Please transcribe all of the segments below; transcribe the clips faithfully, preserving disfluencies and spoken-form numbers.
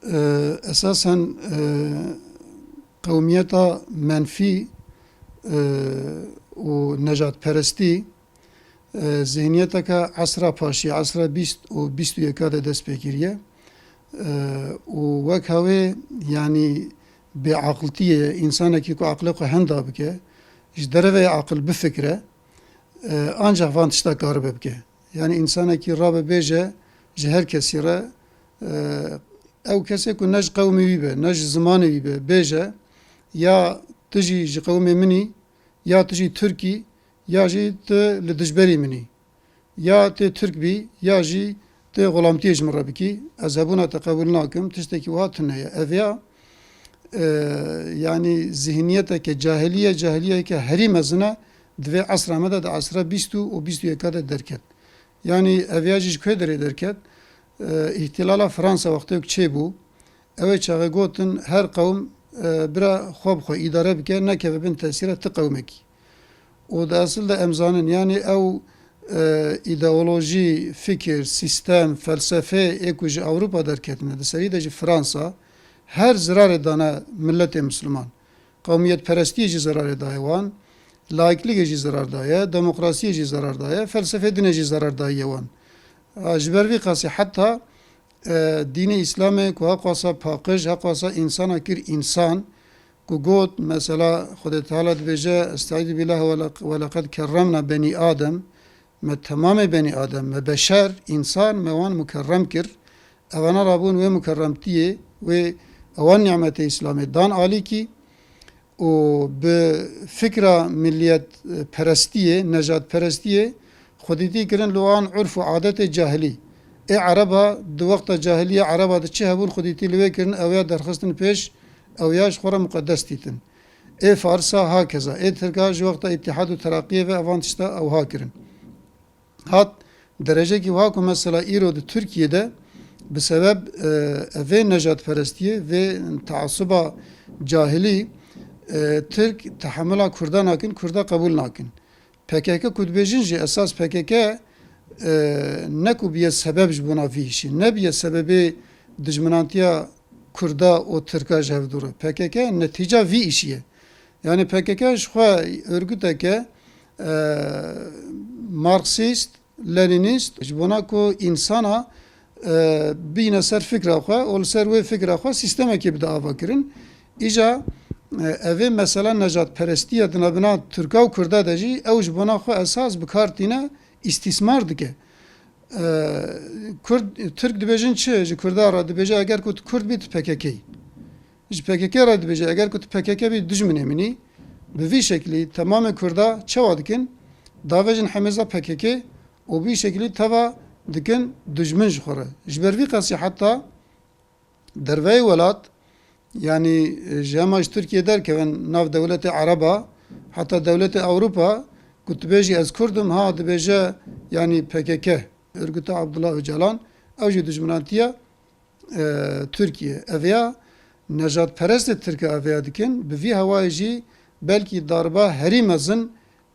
E, esasen, e, qewmiyeta menfî, e, û nejadperestî, e, zihniyeteke esra paşî, esra bîst û bîst û yeka de dest pê kiriye. E, û wek hawê, yanî bêaqiltiyê, însanekî ku aqilê xwe henda bike, ji dereveyê aqil bifikire, e, ancaq van tişta karibe bike. Yanî însanekî rabe bêje ji her kesî re, e, ew kesê ku ne ji qewmê wî be, ne ji zimanê wî be, bêje, ya tu jî ji qewmê min î, ya tu jî Tirk î, ya jî tu li dijberî min î. Ya tê Tirk bî, ya jî tê xulamtiyê ji min re bikî, ez hebûna te qebûl nakim, tiştekî wiha tune ye. Ev ya, e, yanî zihniyeteke cahilî ye, cahiliyeke herî mezin e, di vê esra me de, di esra bîst û bîst û yeka de derket. Yanî ev ya jî ji ku derê derket? E, îhtilala Fransa wextê ku çêbû, ew ê çaxê gotin, her qewm, e, bira xwe bi xwe îdare bike, nekeve bin tesîra ti qewmekî. Û di esil de em zanin, yanî ew, e, îdeolojî, fikir, sîstem, felsefê ê ku ji Ewropa derketine, di serî de ji Fransa, her zirarê dane miletê misliman. Qewmiyetperestiyê jî zirarê daye wan, laikligê jî zirar daye, demokrasiyê jî zirar daye, felsefê dinê jî zirar daye wan. A, ji ber vî qasî heta, e, dînê Îslamê ku heqwasa paqij, heqwasa însana kir însan, ku got, mesela, Xwedê Teala dibêje, "Estaizu billah ve laq-, ve leqed kerremna benî Adem", me temamê benî Adem, me beşer, însan, me wan mukerrem kir. Evana rabûn wê mukerremtiyê, wê ewan nîmetê Îslamê dan alîkî û bi fikra milliyet, e, perestiyê, nejadperestiyê xwedîtî kirin li wan urf û adetê cahilî. Ê Ereba, di wexta cahiliyê Ereba de çi hebûn xwedîtî li wê kirin, ew ya derxistin pêş, ew ya ji xwe re muqedes dîtin. Ê Farsa hakeza, ê Tirka ji wexta Îtîhad û Teraqiyê ve evan tişta ewha kirin. Hat derecekî wiha ku mesela îro di Tirkiyê de bi sebeb, e, evê nejadperestiyê, vê teasuba cahilî, e, Tirk tehemula Kurda nakin, Kurda qebûl nakin. P K K ku dibêjin jî esas P K K, e, ne ku biye sebeb ji bona vî îşî, ne biye sebebê dijminantiya Kurda û Tirka ji hev dû re. P K K netîca vî îşî ye. Yanî P K K ji xwe örgüteke, e, Marksîst, Lenînîst, ji bona ku însana, e, bîne ser fikra xwe û li ser wê fikra xwe sîstemekê bide avakirin. Îja, e, evê mesela nejadperestiya di navbena Tirka û Kurda de jî ew ji bona xwe esas bi kar tîne, îstîsmar dike. E, Kurd, Tirk dibêjin çi? Ji Kurda re dibêje, eger ku tu Kurd bî, tu P K K yî. Ji P K K re dibêje, eger ku tu P K K bî, dijminê min î. Bi vî şeklî temamê Kurda çawa dikin? Davêjin hemêza P K K û bi vî şeklî teva dikin dijmin ji xwe re. Ji ber vî qasî heta derveyê welat, yanî, e, ji hema ji Tirkiye derkevin nav dewletê Ereba, heta dewletê Ewropa, ku tu bêjî ez Kurd im, ha dibêje, yanî P K K, Örgütü Abdullah Öcalan, ew jî dijminantiya, e, Tirkiye. Ev ya nejadperestê Tirka ev ya dikin, bi vî hewayê jî belkî darba herî mezin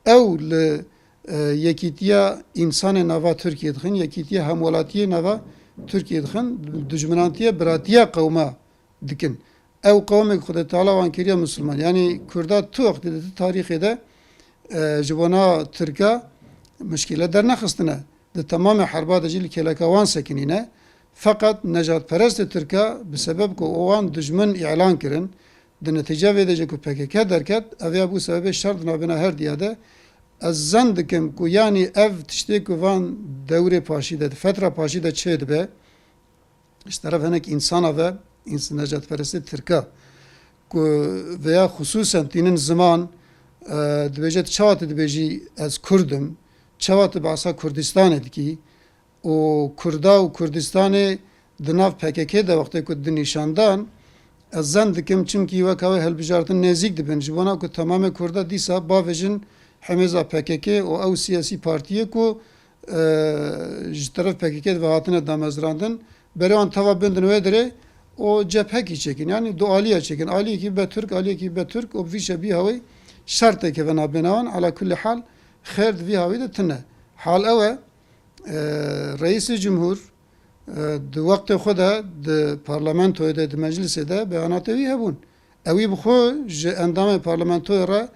ew li, e, yekîtiya însanê nava Tirkiye dixin, yekîtiya hemwelatiyê nava Tirkiye dixin, dijminantiya biratiya qewma dikin. Ew qewmek Xwedê Teala wan kiriye misilman. Yanî Kurda tu wextê de, tu tarîxê de, e, ji bona Tirka mişkîle dernexistine. Di temamê herba de jî li kêleka wan sekinîne. Feqet nejadperestê Tirka bi sebeb ku wan dijmin îlan kirin, di netîca vê de jî ku P K K derket, ev ya bû sebebê şer di navbena her diya de. Ez zen dikim ku yanî ev tiştê ku van dewrê paşî de, di fetra paşî de çêdibe, ji teref hinek însana ve, îns-, nejadperestê Tirka, ku veya xusûsen tînin ziman, e, dibêje, tu çawa tu dibêjî ez Kurd im, çawa tu behsa Kurdistanê dikî û Kurda û Kurdistanê di nav P K K de wextê ku di nîşandan, ez zen dikim, çimkî weka wê hilbijartin nêzîk dibin, ji bona ku temamê Kurda dîsa bavêjin hemêza P K K û ew siyasî partiyê ku, e, ji teref P K K de ve hatine damezrandin, berê wan teva bindin wê dirê û cephekî çêkin. Yanî du aliya çêkin. Aliyekî be Tirk, aliyekî be Tirk û bi vî şeklî hewê şer têkeve navbêna wan. Ala kulli hal, xêr di vî hawî de tune. Hal ew e, e, Reîsê Cumhur, e, di wextê xwe de di parlamentoyê de, di meclisê de beyanatê wî hebûn. Ewî bi xwe ji endamê parlamentoyê re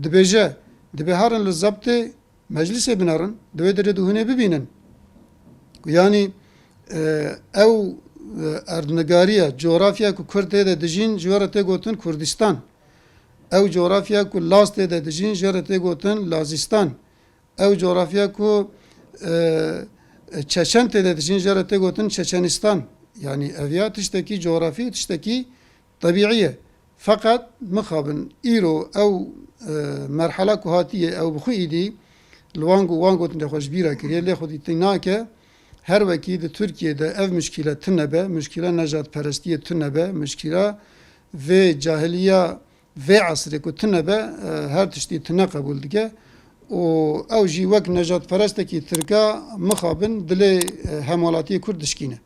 dibêje, dibê herin li zebtê meclisê binerin, di wê derê de hûn ê bibînin. Ku yanî, e, ew, e, erdnigariye, coğrafya ku Kurd tê de dijîn, ji wê re tê gotin Kurdistan. Ew coğrafya ku Laz tê de dijîn, ji wê re tê gotin Lazistan. Ew coğrafya ku, e, Çeçen tê de dijîn, ji wê re tê gotin Çeçenistan. Yanî ev ya tiştekî coğrafî, tiştekî tebîî ye. Feqet mixabin îro ew, e, merhala ku hatiye, ew bi xwe îdî li wan gu-, wan gotinê xwe ji bîra kiriye, lê xwedî tî nake. Her wekî di Tirkiyê de ev mişkîle tune be, mişkîla nejadperestiyê tune be, mişkîla vê cahiliya vê esrê ku tune be, e, her tiştî tune qebûl dike û ew jî wek nejadperestekî tirka mixabin dilê, e, hemwelatiyê Kurd dişkîne.